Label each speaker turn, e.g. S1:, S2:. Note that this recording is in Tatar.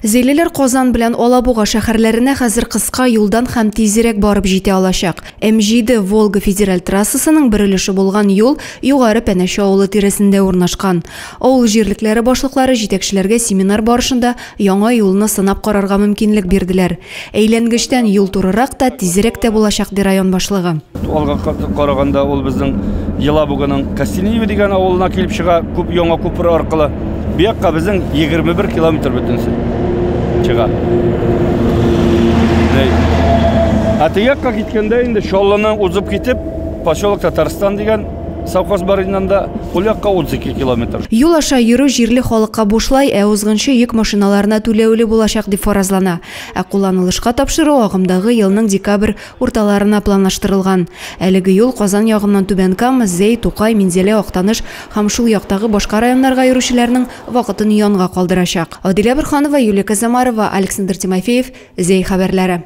S1: Зәйлеләр Казан белән Алабуга шәһәрләренә хәзер кыска юлдан һәм тизрәк барып җитә алачак. М7 Волга федераль трассасының бер өлеше булган юл Югары Пәнәче авылы тирәсендә урнашкан. Авыл җирлекләре башлыклары җитәкчеләргә семинар барышында яңа юлны сынап карарга мөмкинлек бирделәр. Әйләнгечтән юл турырак та, тизрәк тә булачак, ди район башлыгы.
S2: Алга караганда ул безнең Елабуганың Костенеево дигән авылына килеп чыга, күп яңа күпер аркылы. Бу якка безнең 21 километр бөтенесе чыга. Ә теге якка киткәндә инде Чаллыны узып китеп, поселок Татарстан дигән совхоз бар инде анда, ул якка 32 километр.
S1: Юл аша йөрү җирле халыкка бушлай, ә узгынчы йөк машиналарына түләүле булачак дип фаразлана. Ә кулланылышка тапшыру агымдагы елның декабрь урталарына планлаштырылган. Әлеге юл Казан ягыннан Түбән Кама, Зәй, Тукай, Минзәлә, Актаныш һәм шул яктагы башка районнарга йөрүчеләрнең вакытын янга калдырачак. Адилә Борһанова, Юлия Казамарова, Александр Тимофеев, Зәй хәбәрләре.